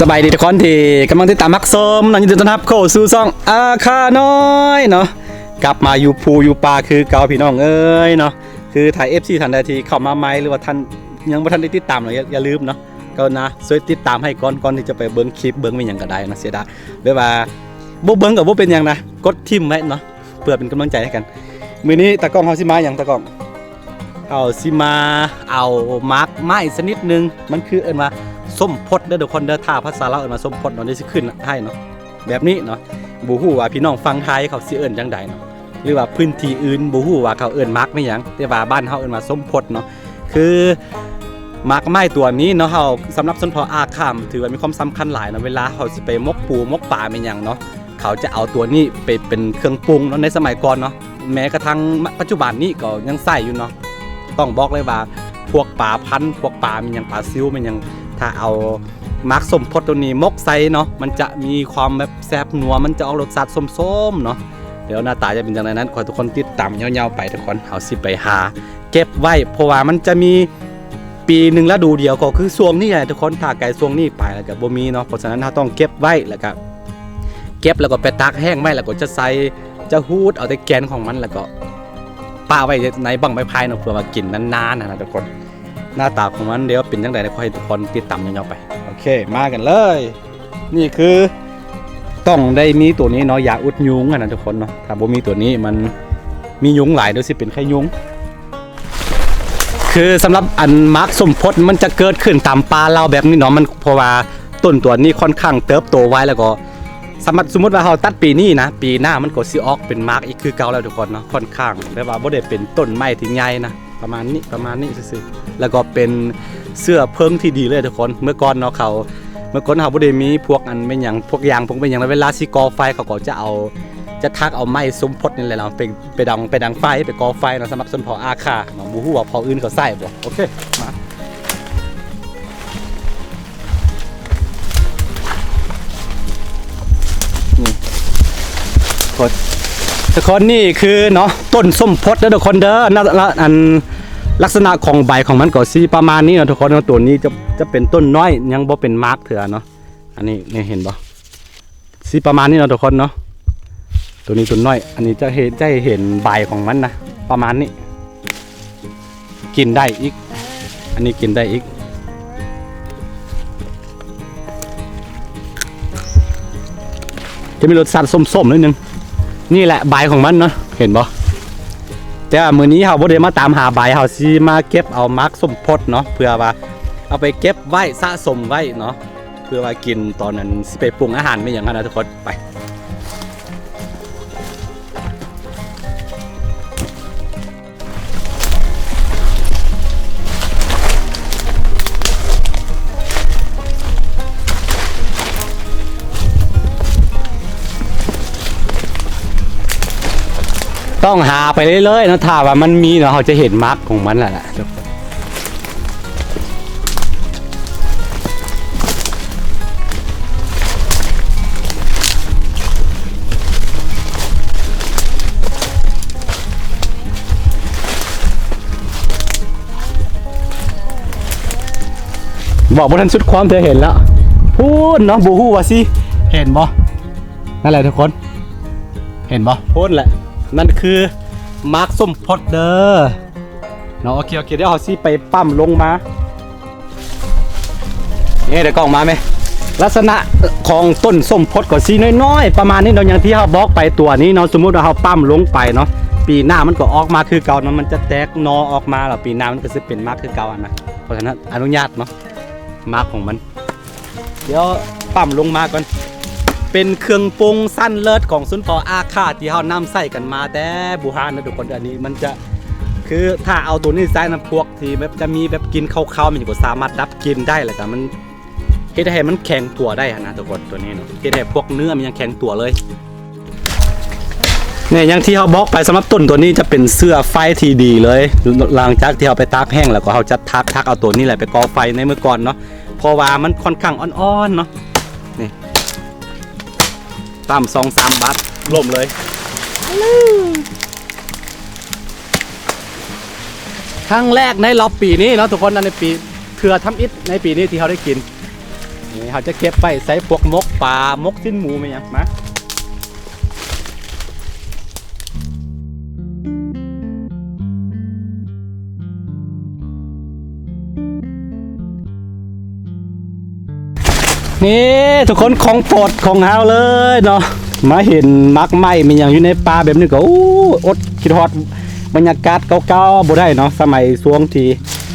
ສະບາຍດີທຸກຄົນທີ່ກຳລັງຕິດຕາມຮັບຊົມເນາະ, ຍິນດີຕ້ອນຮັບເຂົ້າສູ່ຊ່ອງອາຄານ້ອຍເນາະ, ກັບມາຢູ່ພູຢູ່ປ່າຄືເກົ່າພີ່ນ້ອງເອີຍເນາະ. ຄືຖ້າເອັຟຊີທ່ານໃດທີ່ເຂົ້າມາໃໝ່ ຫຼືວ່າທ່ານຍັງບໍ່ທັນໄດ້ຕິດຕາມເນາະ, ຢ່າ ຢ່າລືມເນາະ, ກະລະນາຊ່ວຍຕິດຕາມໃຫ້ກ່ອນ ກ່ອນທີ່ຈະໄປເບິ່ງຄລິບເບິ່ງແມ່ນຫຍັງກະໄດ້ເນາະ. ເສຍດາຍແບບວ່າບໍ່ເບິ່ງກະບໍ່ເປັນຫຍັງນະ, ກົດຖິ້ມໄວ້ເນາະ ເພື່ອເປັນກຳລັງໃຈໃຫ້ກັນ. ມື້ນີ້ຕາກ້ອງເຮົາຊິມາຫຍັງ? ຕາກ້ອງ ເຮົາຊິມາເອົາໝາກໄມ້ຊະນິດໜຶ່ງ, ມັນຄືເອີ້ນວ່າສົ້ມພົດເດີທຸກຄົນເດີ, ຖ້າພາສາລາວເອີ້ນວ່າສົ້ມພົດເນາະ, ດຽວຊິຂຶ້ນໃຫ້ເນາະ. ແບບນີ້ເນາະ, ບໍ່ຮູ້ວ່າພີ່ນ້ອງຝັ່ງໄທເຂົາຊິເອີ້ນຈັ່ງໃດເນາະ ຫຼືວ່າພື້ນທີ່ອື່ນ ບໍ່ຮູ້ວ່າເຂົາເອີ້ນໝາກແມ່ນຫຍັງ, ແຕ່ວ່າບ້ານເຮົາເອີ້ນວ່າສົ້ມພົດເນາະ. ຄືໝາກໄມ້ຕົວນີ້ເນາະ ເຮົາ ສຳລັບຊົນເຜົ່າອາຂ່າ ຖືວ່າມີຄວາມສຳຄັນຫຼາຍເນາະ, ເວລາເຮົາຊິໄປໝົກປູໝົກປາແມ່ນຫຍັງເນາະ ເຂົາຈະເອົາຕົວນີ້ໄປເປັນເຄື່ອງປຸງເນາະ ໃນສະໄໝກ່ອນເນາະ, ແມ້ກະທັ່ງປັດຈຸບັນນີ້ກໍຍັງໃຊ້ຢູ່ເນາະ. ຕ້ອງບອກເລີຍວ່າພວກປາພັນ ພວກປາແມ່ນຫຍັງ ປາຊິວແມ່ນຫຍັງ ຖ້າເອົາໝາກສົ້ມພົດຕົວນີ້ໝົກໃສ່ເນາະ ມັນຈະມີຄວາມແບບແຊບນົວ ມັນຈະອອກລົດຊາດສົ້ມໆເນາະ. ດຽວໜ້າຕາຈະເປັນຈັ່ງໃດນັ້ນ ຂໍໃຫ້ທຸກຄົນຕິດຕາມຍາວໆໄປທຸກຄົນ. ເຮົາຊິໄປຫາເກັບໄວ້ ເພາະວ່າມັນຈະມີປີໜຶ່ງລະດູດຽວ ກໍຄືຊ່ວງນີ້ແຫຼະທຸກຄົນ, ຖ້າໄກຊ່ວງນີ້ໄປແລ້ວກະບໍ່ມີເນາະ. ເພາະສະນັ້ນເຮົາຕ້ອງເກັບໄວ້ ແລ້ວກະເກັບແລ້ວກໍໄປຕາກແຫ້ງໄວ້ ແລ້ວກໍຈະໃສ່ ຈະຮູດເອົາແຕ່ແກ່ນຂອງມັນ ແລ້ວກໍປະໄວ້ໃນບັ້ງໄມ້ໄຜ່ເນາະ ເພື່ອວ່າກິນນານໆຫັ້ນນະທຸກຄົນ. ໜ້າຕາຂອງມັນດຽວເປັນຈັ່ງໃດ ຂໍໃຫ້ທຸກຄົນຕິດຕາມຍາວໆໄປ. ໂອເຄ ມາກັນເລີຍ. ນີ້ຄືຕ້ອງໄດ້ມີໂຕນີ້ເນາະ ຢາອຸດຍຸງຫັ້ນນະທຸກຄົນເນາະ, ຖ້າບໍ່ມີໂຕນີ້ມັນມີຍຸງຫຼາຍ ດຽວຊິເປັນໄຂ້ຍຸງ. ຄືສຳລັບອັນໝາກສົ້ມພົດ ມັນຈະເກີດຂຶ້ນຕາມປ່າລາວແບບນີ້ເນາະ, ມັນ ເພາະວ່າຕົ້ນຕົວນີ້ຄ່ອນຂ້າງເຕີບໂຕໄວ ແລ້ວກໍສາມາດ ສົມມຸດວ່າເຮົາຕັດປີນີ້ນະ ປີໜ້າມັນກໍຊິອອກເປັນໝາກອີກຄືເກົ່າແລ້ວທຸກຄົນເນາະ. ຄ່ອນຂ້າງແບບວ່າບໍ່ໄດ້ເປັນຕົ້ນໄມ້ທີ່ໃຫຍ່ນະ ປະມານນີ້ ປະມານນີ້ຊື່ໆ ແລ້ວກໍເປັນເຊື້ອເພີງທີ່ດີເລີຍທຸກຄົນ. ເມື່ອກ່ອນເນາະ ເຂົາ ເມື່ອກ່ອນເຮົາບໍ່ໄດ້ມີພວກອັນແມ່ນຫຍັງ ພວກຢາງ ພວກແມ່ນຫຍັງ ແລ້ວເວລາຊິກໍ່ໄຟ ເຂົາກໍຈະເອົາ ຈະທັກເອົາໄມ້ສົ້ມພົດນີ້ແຫຼະເນາະ ໄປ ໄປດັງ ໄປດັງໄຟ ໄປກໍ່ໄຟເນາະ ສຳລັບຊົນເຜົ່າອາຂ່າເນາະ. ບໍ່ຮູ້ວ່າເຜົ່າອື່ນເຂົາໃຊ້ບໍ່. ໂອເຄ ມາ ນີ້ ທຸກຄົນ ທຸກຄົນ ນີ້ຄືເນາະ ຕົ້ນສົ້ມພົດເດີທຸກຄົນເດີ. ນະ ລະ ອັນ ລັກສະນະຂອງໃບຂອງມັນກໍຊິປະມານນີ້ເນາະທຸກຄົນເນາະ. ໂຕນີ້ຈະ ຈະເປັນຕົ້ນນ້ອຍ ຍັງບໍ່ເປັນໝາກເທື່ອເນາະ. ອັນນີ້ ນີ້ເຫັນບໍ່? ຊິປະມານນີ້ເນາະທຸກຄົນເນາະ. ໂຕນີ້ຕົ້ນນ້ອຍ ອັນນີ້ຈະເຫັນ ຈະໃຫ້ເຫັນໃບຂອງມັນນະ ປະມານນີ້. ກິນໄດ້ອີກ ອັນນີ້ກິນໄດ້ອີກ ຈະມີລົດຊາດສົ້ມໆໜ້ອຍໜຶ່ງ. ນີ້ແຫຼະໃບຂອງມັນເນາະ ເຫັນບໍ່? ແຕ່ວ່າມື້ນີ້ເຮົາບໍ່ໄດ້ມາຕາມຫາໃບ ເຮົາຊິມາເກັບເອົາໝາກສົ້ມພົດເນາະ ເພື່ອວ່າເອົາໄປເກັບໄວ້ ສະສົມໄວ້ເນາະ. ເພື່ອວ່າກິນຕອນນັ້ນຊິໄປປຸງອາຫານແມ່ນຫຍັງຫັ້ນນະທຸກຄົນ. ໄປ ຕ້ອງຫາໄປເລື້ອຍໆເນາະ ຖ້າວ່າມັນມີເນາະ ເຮົາຈະເຫັນໝາກຂອງມັນແລ້ວລະ. ເວົ້າບໍ່ທັນສຸດຄວາມ ເທື່ອເຫັນແລ້ວ ພຸ້ນເນາະ ບໍ່ຮູ້ວ່າຊິເຫັນບໍ່. ນັ້ນແຫຼະທຸກຄົນ ເຫັນບໍ່? ພຸ້ນແຫຼະ ນັ້ນຄືໝາກສົ້ມພົດເດີເນາະ. ໂອເຄ ໂອເຄ ດຽວເຮົາຊິໄປປ້ຳລົງມາ. ເອີ ດຽວກ້ອງມາແມະ. ລັກສະນະຂອງຕົ້ນສົ້ມພົດກໍຊິນ້ອຍໆປະມານນີ້ເນາະ ຢ່າງທີ່ເຮົາບອກໄປຕົວນີ້ເນາະ. ສົມມຸດວ່າເຮົາປ້ຳລົງໄປເນາະ ປີໜ້າມັນກໍອອກມາຄືເກົ່າເນາະ ມັນຈະແຕກໜໍ່ອອກມາ ແລ້ວປີໜ້າມັນກໍຊິເປັນໝາກຄືເກົ່າຫັ້ນນະ. ເພາະສະນັ້ນອະນຸຍາດເນາະ ໝາກຂອງມັນ ດຽວປ້ຳລົງມາກ່ອນ. ເປັນເຄື່ອງປຸງຊັ້ນເລີດຂອງຊົນເຜົ່າອາຂ່າທີ່ເຮົານຳໃຊ້ກັນມາແຕ່ບູຮານນະທຸກຄົນ. ອັນນີ້ມັນຈະ ຄືຖ້າເອົາໂຕນີ້ໃສ່ນຳ ພວກທີ່ແບບຈະມີແບບກິ່ນຄາວໆ ມັນກໍສາມາດດັບກິ່ນໄດ້ ແລ້ວກໍມັນເຮັດໃຫ້ມັນແຂງຕົວໄດ້ຫັ້ນນະທຸກຄົນ. ໂຕນີ້ເນາະ ເຮັດໃຫ້ພວກເນື້ອມັນຍັງແຂງຕົວເລີຍ. ນີ້ ຢ່າງທີ່ເຮົາບອກໄປ ສຳລັບຕົ້ນໂຕນີ້ຈະເປັນເຊື້ອໄຟທີ່ດີເລີຍ ຫຼັງຈາກທີ່ເຮົາໄປຕາກແຫ້ງແລ້ວ ກໍເຮົາຈະທັກ ທັກເອົາໂຕນີ້ແຫຼະໄປກໍ່ໄຟໃນມື້ກ່ອນເນາະ ເພາະວ່າມັນຄ່ອນຂ້າງອ່ອນໆເນາະ. ນີ້ ຕຳສອງສາມບາດ ລົ້ມເລີຍ. ຄັ້ງແລກໃນລອບປີນີ້ເນາະທຸກຄົນ ໃນປີ ເທື່ອທຳອິດໃນປີນີ້ທີ່ເຮົາໄດ້ກິນ. ນີ້ເຮົາຈະເກັບໄວ້ໃສ່ພວກໝົກປາ ໝົກຊີ້ນໝູ ແມ່ນຫຍັງ ມາ. ນີ້ທຸກຄົນ ຂອງໂປດຂອງເຮົາເລີຍເນາະ ມາເຫັນໝາກໄມ້ແມ່ນຫຍັງຢູ່ໃນປ່າແບບນີ້ກໍ ໂອ້ ອົດຄິດຮອດບັນຍາກາດເກົ່າໆບໍ່ໄດ້ເນາະ ສະໄໝຊ່ວງທີ່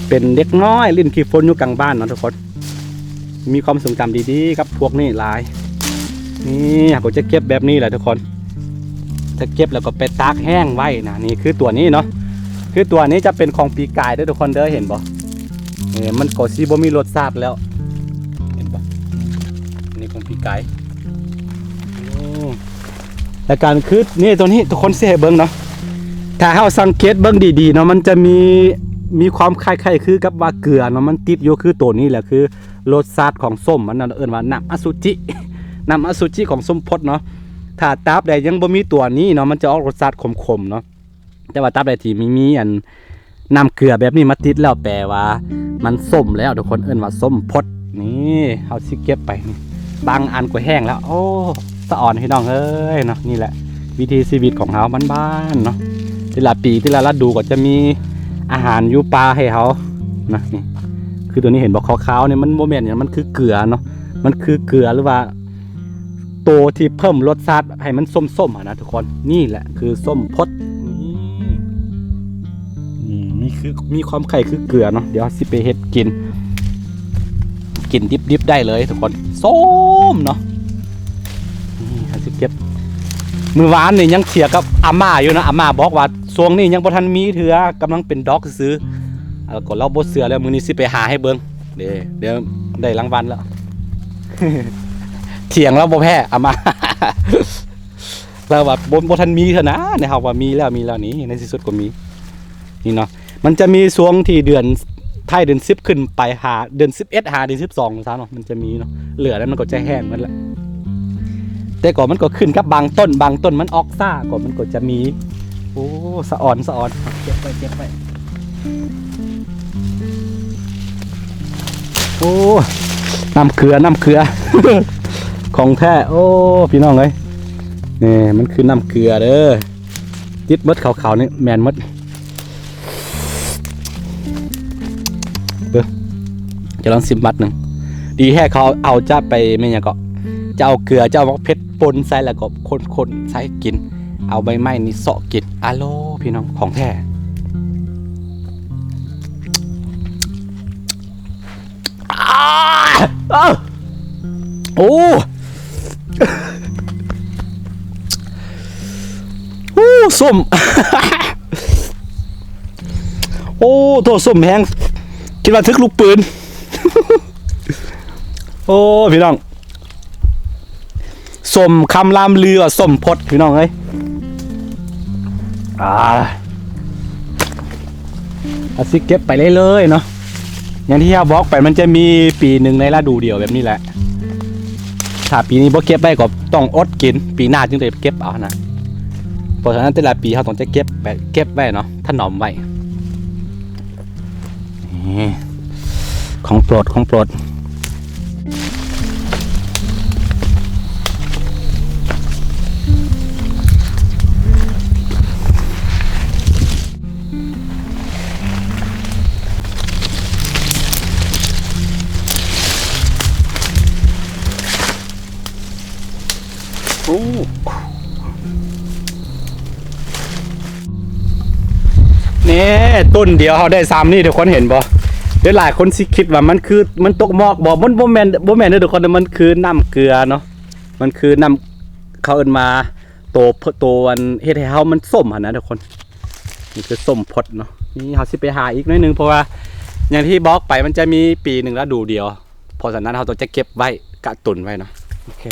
ເປັນເດັກນ້ອຍຫຼິ້ນຂີ້ຝຸ່ນຢູ່ກາງບ້ານເນາະທຸກຄົນ. ມີຄວາມຊົງຈຳດີໆກັບພວກນີ້ຫຼາຍ. ນີ້ເຮົາກໍຈະເກັບແບບນີ້ແຫຼະທຸກຄົນ ຈະເກັບແລ້ວກໍໄປຕາກແຫ້ງໄວ້ນະ. ນີ້ຄືຕົວນີ້ເນາະ ຄືຕົວນີ້ຈະເປັນຂອງປີກາຍເດີທຸກຄົນເດີ ເຫັນບໍ່? ເອີ ມັນກໍຊິບໍ່ມີລົດຊາດແລ້ວ ເຫັນບໍ່? ນີ້ຂອງປີກາຍ. ໂອ້ ແລະການຄື ນີ້ ຕົວນີ້ທຸກຄົນຊິໃຫ້ເບິ່ງເນາະ ຖ້າເຮົາສັງເກດເບິ່ງດີໆເນາະ ມັນຈະມີ ມີຄວາມຄ້າຍໆຄືກັບວ່າເກືອເນາະ ມັນຕິດຢູ່ ຄືໂຕນີ້ແຫຼະ ຄືລົດຊາດຂອງສົ້ມ ມັນເອີ້ນວ່ານ້ຳອະສຸຈິ ນ້ຳອະສຸຈິຂອງສົ້ມພົດເນາະ. ຖ້າຕາບໃດຍັງບໍ່ມີຕົວນີ້ເນາະ ມັນຈະອອກລົດຊາດຂົມໆເນາະ ແຕ່ວ່າຕາບໃດທີ່ມີ ມີອັນ ນ້ຳເກືອແບບນີ້ມາຕິດແລ້ວ ແປວ່າມັນສົ້ມແລ້ວທຸກຄົນ ເອີ້ນວ່າສົ້ມພົດ. ນີ້ເຮົາຊິເກັບໄປນີ້ ບາງອັນກໍແຫ້ງແລ້ວ. ໂອ້ ສະອອນພີ່ນ້ອງເອີຍເນາະ. ນີ້ແຫຼະວິຖີຊີວິດຂອງເຮົາບ້ານໆເນາະ ແຕ່ລະປີແຕ່ລະລະດູກໍຈະມີອາຫານຢູ່ປ່າໃຫ້ເຮົານະ. ນີ້ຄືຕົວນີ້ເຫັນບໍ່ ຂາວໆນີ້ ມັນບໍ່ແມ່ນຫຍັງ ມັນຄືເກືອເນາະ ມັນຄືເກືອ ຫຼືວ່າ ໂຕທີ່ເພີ່ມລົດຊາດໃຫ້ມັນສົ້ມໆຫັ້ນນະທຸກຄົນ. ນີ້ແຫຼະຄືສົ້ມພົດ ນີ້ ນີ້ ມີຄື ມີຄວາມຄ້າຍຄືເກືອເນາະ. ດຽວເຮົາຊິໄປເຮັດກິນ ກິນດິບໆໄດ້ເລີຍທຸກຄົນ ສົ້ມເນາະ. ນີ້ເຮົາຊິເກັບ ມື້ວານນີ້ຍັງຖຽງກັບອາມ່າຢູ່ນະ ອາມ່າບອກວ່າຊ່ວງນີ້ຍັງບໍ່ທັນມີເທື່ອ ກຳລັງເປັນດອກຊື່ໆ ແລ້ວກໍລາວບໍ່ເຊື່ອແລ້ວ ມື້ນີ້ຊິໄປຫາໃຫ້ເບິ່ງ. ເດ້ ດຽວໄດ້ລາງວັນແລ້ວ ຖຽງລາວບໍ່ແພ້ອາມ່າ ລາວວ່າບໍ່ ບໍ່ທັນມີເທື່ອນະ ໃນເຮົາວ່າມີແລ້ວ ມີແລ້ວ ນີ້ໃນທີ່ສຸດກໍມີ. ນີ້ເນາະ ມັນຈະມີຊ່ວງທີ່ເດືອນ ທ້າຍເດືອນສິບຂຶ້ນໄປຫາເດືອນສິບເອັດ ຫາເດືອນສິບສອງຊັ້ນເນາະ ມັນຈະມີເນາະ ເຫຼືອແລ້ວມັນກໍຈະແຫ້ງໝົດແຫຼະ. ແຕ່ກໍມັນກໍຂຶ້ນກັບບາງຕົ້ນ ບາງຕົ້ນມັນອອກຊ້າ ກໍມັນກໍຈະມີ. ໂອ້ ສະອອນ ສະອອນ ເກັບໄວ້ ເກັບໄວ້. ໂອ້ ນ້ຳເກືອ ນ້ຳເກືອ ຂອງແທ້. ໂອ້ ພີ່ນ້ອງເອີຍ ນີ້ມັນຄືນ້ຳເກືອເດີ ຕິດໝົດ ຂາວໆນີ້ແມ່ນໝົດ. ເບິ່ງ ຈະລອງຊິມບັດໜຶ່ງ. ດີແທ້ເຂົາເອົາຈະໄປແມ່ນຫຍັງເກາະ ຈະເອົາເກືອ ຈະເອົາໝາກເຜັດປົນໃສ່ ແລ້ວກໍຄົນໆໃສ່ກິນ ເອົາໃບໄມ້ນີ້ເຊາະກິນ. ອາໂລ ພີ່ນ້ອງ ຂອງແທ້. ອາ ເອີ ໂອ້ ໂອ້ ສົ້ມ ໂອ້ ໂທດ ສົ້ມແຮງ ຄິດວ່າຖືກລູກປືນ. ໂອ້ ພີ່ນ້ອງ ສົ້ມຄຳລ່ຳລືວ່າສົ້ມພົດ ພີ່ນ້ອງເອີຍ. ອາ ອາ ຊິເກັບໄປເລື້ອຍໆເນາະ ຢ່າງທີ່ເຮົາບອກໄປ ມັນຈະມີປີໜຶ່ງໃນລະດູດຽວແບບນີ້ແຫຼະ. ຖ້າປີນີ້ບໍ່ເກັບໄວ້ກໍຕ້ອງອົດກິນ ປີໜ້າຈຶ່ງໄດ້ເກັບເອົາຫັ້ນນະ. ເພາະສະນັ້ນແຕ່ລະປີເຮົາຕ້ອງຈະເກັບໄວ້ ເກັບໄວ້ເນາະ ຖະໜອມໄວ້. ນີ້ ຂອງໂປດ ຂອງໂປດ. ໂອ້ ນີ້ ຕົ້ນດຽວເຮົາໄດ້ຊ່ຳນີ້ ທຸກຄົນເຫັນບໍ່? ເດີ ຫຼາຍຄົນຊິຄິດວ່າມັນຄື ມັນຕົກໝອກບໍ່? ມັນບໍ່ແມ່ນ ບໍ່ແມ່ນເດີທຸກຄົນ ມັນຄືນ້ຳເກືອເນາະ ມັນຄືນ້ຳ ເຂົາເອີ້ນວ່າໂຕ ໂຕອັນເຮັດໃຫ້ເຮົາມັນສົ້ມຫັ້ນນະທຸກຄົນ. ນີ້ຄືສົ້ມພົດເນາະ. ນີ້ເຮົາຊິໄປຫາອີກໜ້ອຍໜຶ່ງ ເພາະວ່າຢ່າງທີ່ບອກໄປ ມັນຈະມີປີໜຶ່ງລະດູດຽວ. ເພາະສະນັ້ນເຮົາຕ້ອງຈະເກັບໄວ້ ກະຕຸນໄວ້ເນາະ. ໂອເຄ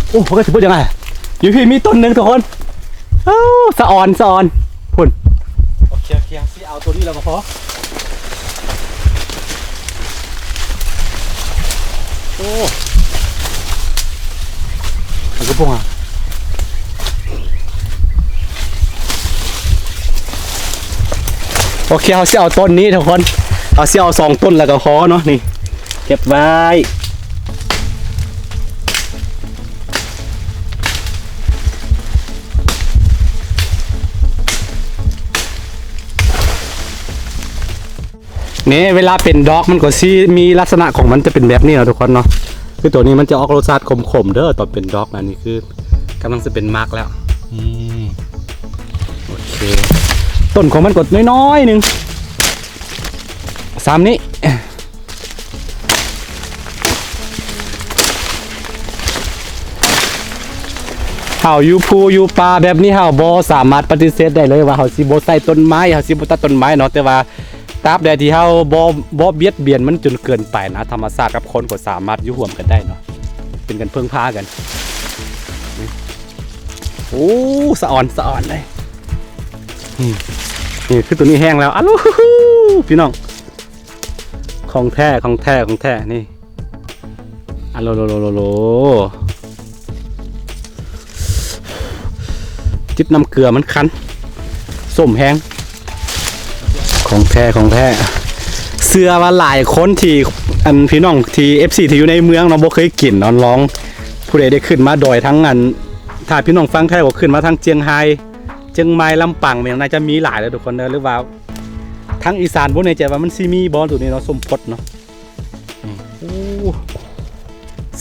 ໂອ້ ມັນກໍຊິເບິດຍັງໄງ ຢູ່ພີ້ມີຕົ້ນໜຶ່ງທຸກຄົນ. ເອົ້າ ສະອອນ ສະອອນ ພຸ້ນ. ໂອເຄ ໂອເຄ ຊິເອົາໂຕນີ້ແລ້ວກໍພໍ. ໂອ້ ມັນກໍບໍ່ງາມ. ໂອເຄ ເຮົາຊິເອົາຕົ້ນນີ້ທຸກຄົນ ເຮົາຊິເອົາສອງຕົ້ນແລ້ວກໍພໍເນາະ ນີ້ ເກັບໄວ້. ນີ້ ເວລາເປັນດອກມັນກໍຊິມີລັກສະນະຂອງມັນ ຈະເປັນແບບນີ້ເນາະທຸກຄົນເນາະ. ຄືໂຕນີ້ມັນຈະອອກລົດຊາດຂົມໆເດີ ຕອນເປັນດອກ. ອັນນີ້ຄືກຳລັງຈະເປັນໝາກແລ້ວ. ອືມ ໂອເຄ ຕົ້ນຂອງມັນກໍນ້ອຍໆໜຶ່ງ ສ່ຳນີ້. ເຮົາຢູ່ພູຢູ່ປ່າແບບນີ້ ເຮົາບໍ່ສາມາດປະຕິເສດໄດ້ເລີຍວ່າເຮົາຊິບໍ່ໃສ່ຕົ້ນໄມ້ ເຮົາຊິບໍ່ຕັດຕົ້ນໄມ້ເນາະ. ແຕ່ວ່າຕາບໃດທີ່ເຮົາບໍ່ ບໍ່ບຽດບຽນມັນຈົນເກີນໄປນະ ທຳມະຊາດກັບຄົນກໍສາມາດຢູ່ຮ່ວມກັນໄດ້ເນາະ ເປັນກັນເພິ່ງພາກັນ. ໂອ້ ສະອອນ ສະອອນເລີຍ. ນີ້ ນີ້ຄືໂຕນີ້ແຫ້ງແລ້ວ ອາລູ ພີ່ນ້ອງ ຂອງແທ້ ຂອງແທ້ ຂອງແທ້ ນີ້ ອາໂລໂລໂລໂລໂລ ຈິບນ້ຳເກືອມັນຄັນ ສົ້ມແຮງ ຂອງແທ້ ຂອງແທ້. ເຊື່ອວ່າຫຼາຍຄົນທີ່ ອັນ ພີ່ນ້ອງທີ່ ເອັຟຊີ ທີ່ຢູ່ໃນເມືອງເນາະ ບໍ່ເຄີຍກິນເນາະ ລອງ ຜູ້ໃດໄດ້ຂຶ້ນມາດອຍທາງ ອັນ ຖ້າພີ່ນ້ອງຝັ່ງໄທກໍຂຶ້ນມາທາງຈຽງຮາຍ ຈຽງໃໝ່ ລຳປາງ ແມ່ນຫຍັງ ໜ້າຈະມີຫຼາຍແລ້ວທຸກຄົນເດີ ຫຼືວ່າທາງອີສານ ບໍ່ແນ່ໃຈວ່າມັນຊິມີບໍ່ ໂຕນີ້ເນາະ ສົ້ມພົດເນາະ. ນີ້ ໂອ້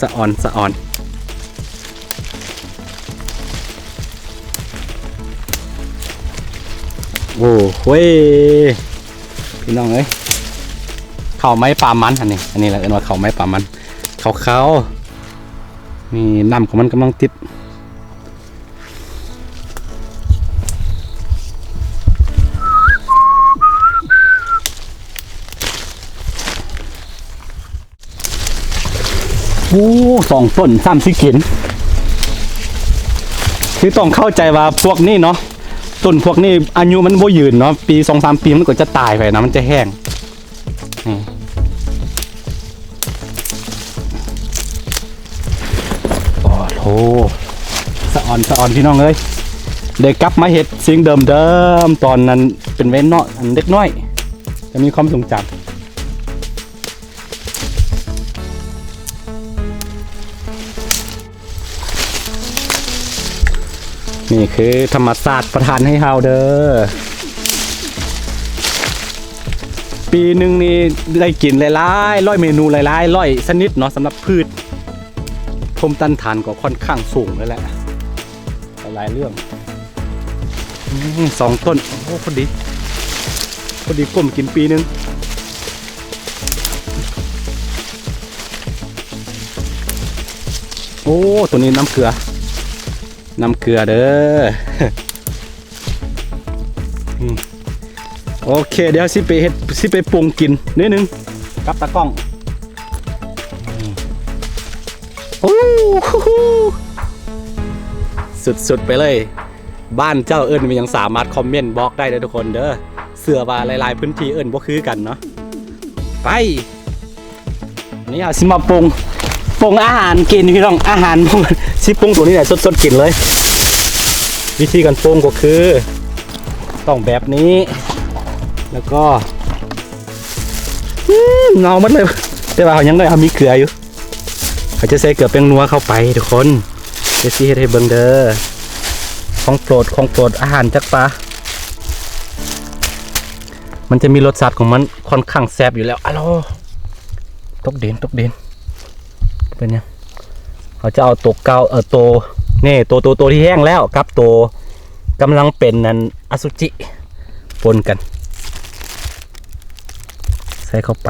ສະອອນ ສະອອນ. ໂອ້ໂຫຍ ພີ່ນ້ອງເອີຍ ເຂົ້າໄມ້ປາມັນ ອັນນີ້ ອັນນີ້ລະເອີ້ນວ່າເຂົ້າໄມ້ປາມັນ ຂາວໆ. ນີ້ ນ້ຳຂອງມັນກຳລັງຕິດ. ໂອ້ ສອງຕົ້ນ ສາມສີ່ກິນ ຄືຕ້ອງເຂົ້າໃຈວ່າພວກນີ້ເນາະ ຕົ້ນພວກນີ້ອາຍຸມັນບໍ່ຍືນເນາະ ປີສອງສາມປີມັນກໍຈະຕາຍໄປນະ ມັນຈະແຫ້ງ. ນີ້ ໂອ້ໂຫ ສະອອນ ສະອອນ ພີ່ນ້ອງເອີຍ ໄດ້ກັບມາເຮັດສິ່ງເດີມໆ ຕອນນັ້ນເປັນໄວເນາະ ອັນເດັກນ້ອຍ ຈະມີຄວາມຊົງຈຳ. ນີ້ຄືທຳມະຊາດປະທານໃຫ້ເຮົາເດີ ປີໜຶ່ງນີ້ໄດ້ກິນຫຼາຍໆ ຮ້ອຍເມນູ ຫຼາຍໆ ຮ້ອຍຊະນິດເນາະ ສຳລັບພືດ ພູມຕ້ານທານກໍຂ້ອນຂ້າງສູງເລີຍແຫຼະ ຫຼາຍເລື່ອງ. ອືມ ສອງຕົ້ນ ໂອ້ ພໍດີ ພໍດີກົມກິນປີໜຶ່ງ. ໂອ້ ໂຕນີ້ນ້ຳເກືອ ນ້ຳເກືອເດີ. ອືມ ໂອເຄ ດຽວຊິໄປເຮັດ ຊິໄປປຸງກິນໜ້ອຍໜຶ່ງກັບຕາກ້ອງ. ອືມ ໂອ້ ສຸດໆໄປເລີຍ. ບ້ານເຈົ້າເອີ້ນວ່າຫຍັງ ສາມາດຄອມເມັນບອກໄດ້ເດີທຸກຄົນເດີ. ເຊື່ອວ່າຫຼາຍໆພື້ນທີ່ເອີ້ນບໍ່ຄືກັນເນາະ. ໄປ ນີ້ເຮົາຊິມາປຸງ ປຸງອາຫານກິນພີ່ນ້ອງ ອາຫານ ຊິປຸງໂຕນີ້ແຫຼະ ສົດໆກິນເລີຍ. ວິທີການປຸງກໍຄື ຕ້ອງແບບນີ້ ແລ້ວກໍ ອືມ ເນົ່າໝົດເລີຍ ແຕ່ວ່າເຮົາຍັງໄດ້ ເຮົາມີເກືອຢູ່. ເຮົາຈະໃສ່ເກືອແປ້ງນົວເຂົ້າໄປທຸກຄົນ ເຈສຊີເຮັດໃຫ້ເບິ່ງເດີ. ຂອງໂປດ ຂອງໂປດ ອາຫານຈັກປາ ມັນຈະມີລົດຊາດຂອງມັນ ຂ້ອນຂ້າງແຊບຢູ່ແລ້ວ. ອາໂລ ຕົກດິນ ຕົກດິນ ເປັນຫຍັງ? ເຮົາຈະເອົາໂຕເກົ່າ ເອີ ໂຕ ນີ້ ໂຕ ໂຕ ໂຕທີ່ແຫ້ງແລ້ວ ກັບໂຕກຳລັງເປັນ ອັນ ອະສຸຈິ ປົນກັນ ໃສ່ເຂົ້າໄປ.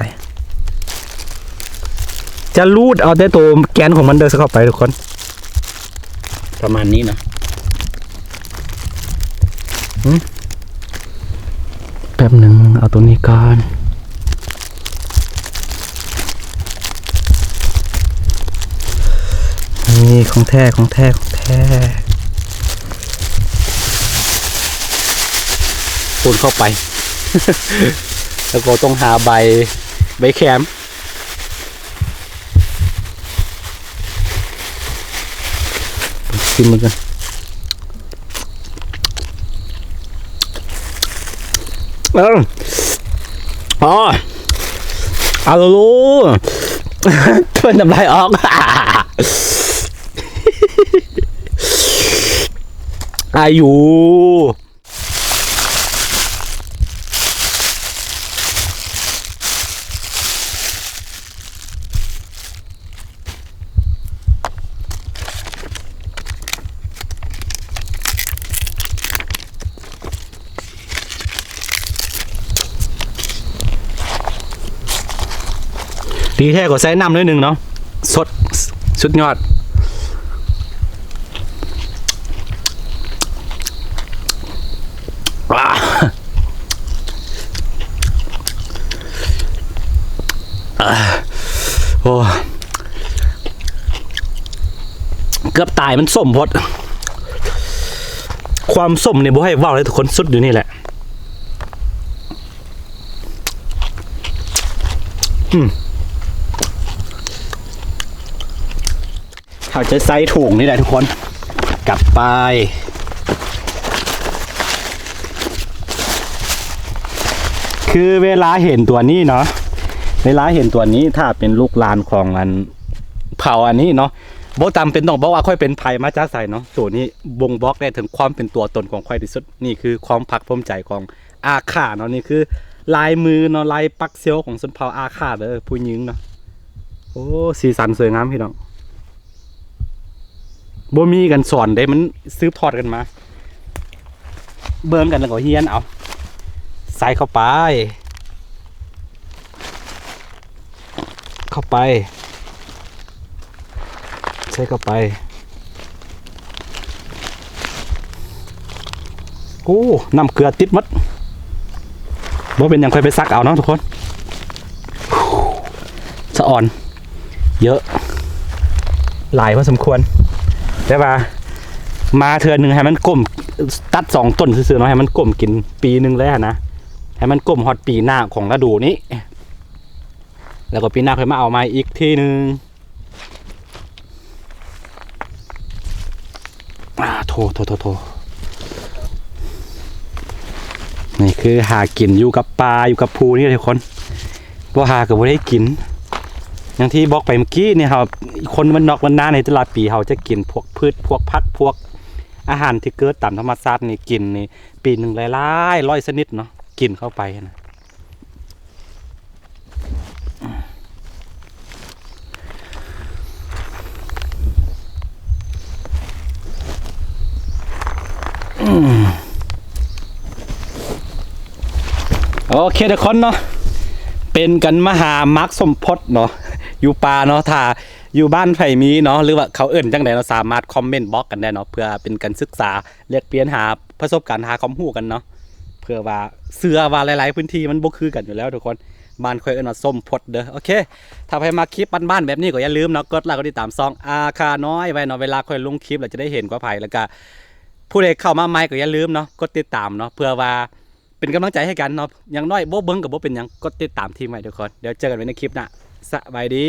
ຈະຮູດເອົາແຕ່ໂຕແກນຂອງມັນເດີ ໃສ່ເຂົ້າໄປທຸກຄົນ ປະມານນີ້ເນາະ. ຫຶ ແປັບໜຶ່ງ ເອົາໂຕນີ້ກ່ອນ. ນີ້ ຂອງແທ້ ຂອງແທ້ ຂອງແທ້ ປົນເຂົ້າໄປ ແລ້ວກໍຕ້ອງຫາໃບ ໃບແຄມ ຊີມເບິ່ງກັນ. ເອີ ອໍ ອາໂລໂລ ເພິ່ນນ້ຳລາຍອອກ ອາຍຸ. ດີແທ້ກໍໃສ່ນ້ຳໜ້ອຍໜຶ່ງເນາະ ສົດ ສຸດຍອດ. ອາ ອາ ໂອ້ ເກືອບຕາຍ ມັນສົ້ມໂພດ. ຄວາມສົ້ມນີ້ບໍ່ໃຫ້ເວົ້າເລີຍທຸກຄົນ ສຸດຢູ່ນີ້ແຫຼະ. ອືມ ເຮົາຈະໃສ່ຖົງນີ້ແຫຼະທຸກຄົນ ກັບໄປ. ຄືເວລາເຫັນຕົວນີ້ເນາະ ເວລາເຫັນຕົວນີ້ ຖ້າເປັນລູກຫຼານຂອງອັນເຜົ່າອັນນີ້ເນາະ ບໍ່ຈຳເປັນຕ້ອງບອກວ່າຂ້ອຍເປັນໃຜ ມາຈາກໃສເນາະ ໂຕນີ້ບົ່ງບອກໄດ້ເຖິງຄວາມເປັນຕົວຕົນຂອງຂ້ອຍທີ່ສຸດ. ນີ້ຄືຄວາມພາກພູມໃຈຂອງອາຄາເນາະ. ນີ້ຄືລາຍມືເນາະ ລາຍປັກສ່ຽວຂອງຊົນເຜົ່າອາຄາເດີ ຜູ້ຍິງເນາະ. ໂອ້ ສີສັນສວຍງາມພີ່ນ້ອງ. ບໍ່ມີການສອນເດ້ ມັນສືບທອດກັນມາ ເບິ່ງກັນແລ້ວກໍຮຽນເອົາ. ໃສ່ເຂົ້າໄປ ເຂົ້າໄປ ໃສ່ເຂົ້າໄປ. ໂອ້ ນ້ຳເກືອຕິດໝົດ ບໍ່ເປັນຫຍັງ ຂ້ອຍໄປຊັກເອົາເນາະທຸກຄົນ. ສະອອນເຍອະ ຫຼາຍພໍສົມຄວນ ແຕ່ວ່າມາເທື່ອໜຶ່ງໃຫ້ມັນກົ້ມ ຕັດສອງຕົ້ນຊື່ໆເນາະ ໃຫ້ມັນກົ້ມກິນປີໜຶ່ງເລີຍຫັ້ນນະ ໃຫ້ມັນກົ້ມຮອດປີໜ້າຂອງລະດູນີ້ ແລ້ວກໍປີໜ້າຄ່ອຍມາເອົາໃໝ່ອີກທີໜຶ່ງ. ອາ ໂຖ ໂຖ ໂຖ ໂຖ ນີ້ຄືຫາກິນຢູ່ກັບປ່າ ຢູ່ກັບພູນີ້ທຸກຄົນ ບໍ່ຫາກໍບໍ່ໄດ້ກິນ. ຢ່າງທີ່ບອກໄປເມື່ອກີ້ນີ້ ເຮົາຄົນບ້ານນອກບ້ານນາໃນແຕ່ລະປີ ເຮົາຈະກິນພວກພືດ ພວກຜັກ ພວກອາຫານທີ່ເກີດຕາມທຳມະຊາດນີ້ ກິນນີ້ປີໜຶ່ງຫຼາຍໆຮ້ອຍຊະນິດເນາະ ກິນເຂົ້າໄປນະ. ໂອເຄທຸກຄົນເນາະ ເປັນກັນມາຫາໝາກສົມພົດເນາະ ຢູ່ປ່າເນາະ. ຖ້າຢູ່ບ້ານໃຜມີເນາະ ຫຼືວ່າເຂົາເອີ້ນຈັ່ງໃດເນາະ ສາມາດຄອມເມັນບອກກັນໄດ້ເນາະ ເພື່ອເປັນການສຶກສາ ແລກປ່ຽນ ຫາປະສົບການ ຫາຄວາມຮູ້ກັນເນາະ ເພື່ອວ່າ ເຊື່ອວ່າຫຼາຍໆພື້ນທີ່ມັນບໍ່ຄືກັນຢູ່ແລ້ວທຸກຄົນ. ບ້ານຂ້ອຍເອີ້ນວ່າສົ້ມພົດເດີ. ໂອເຄ ຖ້າໃຜມັກຄລິບບ້ານໆແບບນີ້ກໍຢ່າລືມເນາະ ກົດໄລກົດຕິດຕາມຊ່ອງອາຄານ້ອຍໄວ້ເນາະ ເວລາຂ້ອຍລົງຄລິບແລ້ວຈະໄດ້ເຫັນກວ່າໃຜ ແລ້ວກະຜູ້ໃດເຂົ້າມາໃໝ່ກໍຢ່າລືມເນາະ ກົດຕິດຕາມເນາະ ເພື່ອວ່າເປັນກຳລັງໃຈໃຫ້ກັນເນາະ. ຢ່າງໜ້ອຍບໍ່ເບິ່ງກໍບໍ່ເປັນຫຍັງ ກົດຕິດຕາມທີມໄວ້ທຸກຄົນ. ດຽວເຈີກັນໃໝ່ໃນຄລິບໜ້າ ສະບາຍດີ.